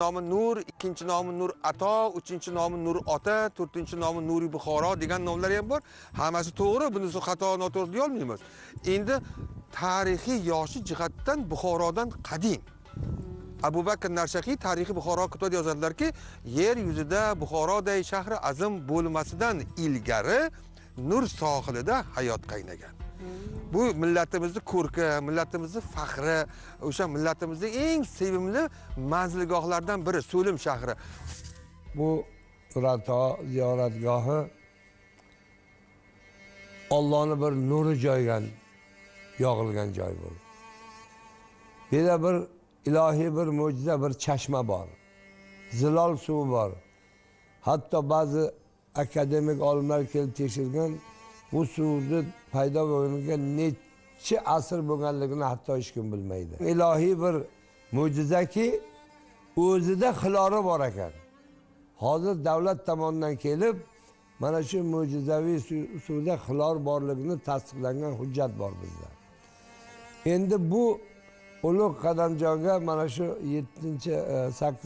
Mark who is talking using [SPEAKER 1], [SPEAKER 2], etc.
[SPEAKER 1] Nomi Nur, ikkinchi nomi Nur Ato, uchinchi nomi Nur Ota, to'rtinchi nomi Nuri Buxoro degan nomlar ham bor. Hammasi to'g'ri, bunisi xato, noto'g'ri deya olmaymiz. Endi tarixiy yoshi jihatdan Buxorodan qadim. Abu Bakr Narshaqiy Tarixi Buxoro kitobida yozadilarki, yer yuzida Buxoroday shahri azim bo'lmasidan ilgari Nur sohilida hayot qaynagan. Bu millatimizni ko'rki, millatimizni faxri, o'sha millatimizning eng sevimli manzilgohlaridan biri So'lim shahri.
[SPEAKER 2] Bu Nurato ziyoratgohi Allohning bir nuri joygan, yog'ilgan joy bu. Bu yerda bir ilohiy bir mo'jiza, bir chashma bor. Zilol suvi bor. Hatto ba'zi akademik olimlar kelib tekshirgan, bu suvni paydo bo'lganiga necha asr bo'lganligini hatto hech kim bilmaydi. Ilohiy bir mo'jizaki, o'zida xilori bor ekan. Hozir davlat tomonidan kelib mana shu mo'jizaviy suvda xilor borligini tasdiqlangan hujjat bor bizda. Endi bu ulug' qadamjoga mana shu 7-8